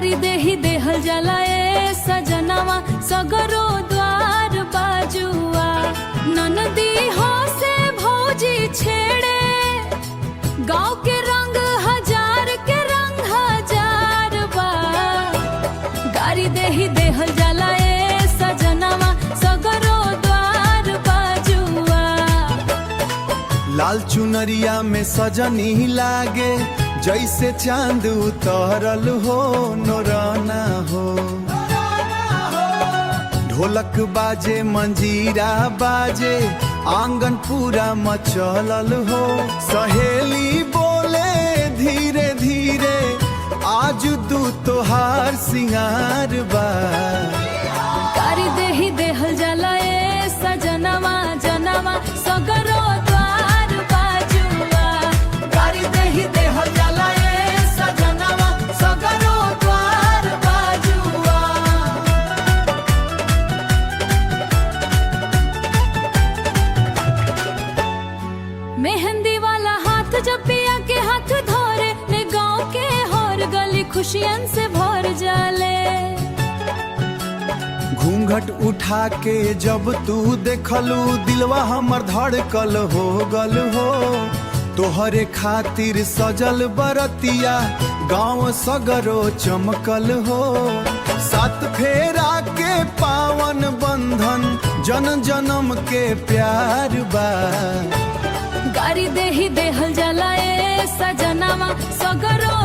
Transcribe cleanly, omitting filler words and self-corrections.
गारी देही देहल जाला ए सजनवा सगरो द्वार बाजुआ। ननदी हो से भौजी छेड़े, गाँव के रंग हजार के रंग हजार बा। गारी देही देहल जाला ए सजनवा सगरो द्वार बाजुआ। लाल चुनरिया में सजनी लागे, जैसे चांद उतरल हो नोराना हो। ढोलक बाजे मंजीरा बाजे, आंगन पूरा मचलल हो। सहेली बोले धीरे धीरे, आज दू तोहार सिंगार बा। गारी देही देहल जाला ए सजनवा जनवा सगरो द्वार बाजुआ। गारी देही देहल जाला ए सजनवा सगरो द्वार बाजुआ। मेहंदी वाला हाथ जब पिया के हाथ धोरे ने, गाँव के हर गली खुशियन से भर जाले। घूंघट उठा के जब तू देखलू, दिलवा हमर धड़कल हो गल हो। तोहरे खातिर सजल बरतिया, गांव सगरो चमकल हो। सात फेरा के पावन बंधन, जन जन्म के प्यार बा। गारी देही देहल जाला ए सजनवा सगरो।